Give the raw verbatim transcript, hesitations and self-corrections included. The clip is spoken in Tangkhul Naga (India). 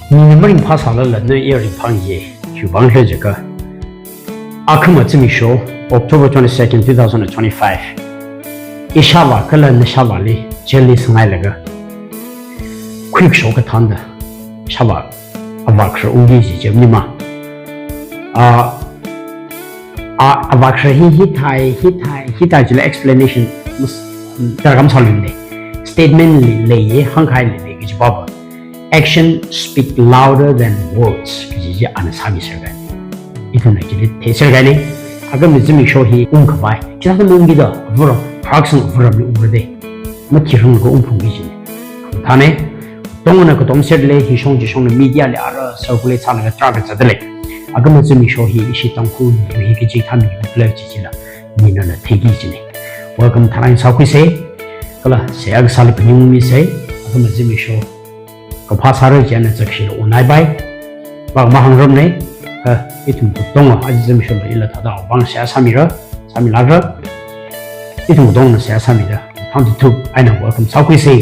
Mina maringphā sālala na iya ringphāngai, khiwuivang khala jiakha, akhama zimiksho, October twenty-second, two thousand and twenty-five, ishāvā kala nashāvāli jail li sangailaga, khuikashok kathānda ishāvā avā khara ungki kaji chi maningmana. A, a, avā khara hi, hithai, hithai, hithai chila explanation mas-, darkar masāluimana. Statement li leiya, hāngkahai leilei kaji papa. Action speak louder than words kaji chi ana sāmiserkahaina. Ithumna chili theiserkahaina. Akhama zimiksho hi ungkhavai, chithāda ungkida, avāram, pharāsang avāramli ungra da, mathiranglaga ungphungki kajina. Thāna, tongana katom serlei, hishong chishongna media li ara circulate sālaga tarākha zatdalei. Akhama zimiksho hi ishi Tangkhul hi kaji thāmi khala kaji chila, minala theiki kajina. Welcome tharan sākhuisa, kala seihā kasāli phaningmisa, akhama zimiksho kaphā sāra chieina zakshila unaipai. Vākhamahāngrumna, kha ithum katonga aja zimiksholi ila thāda vang seihā sāmira, sāmilākra. Ithum katongana seihā sāmida, thank you, eina welcome sākhuisa.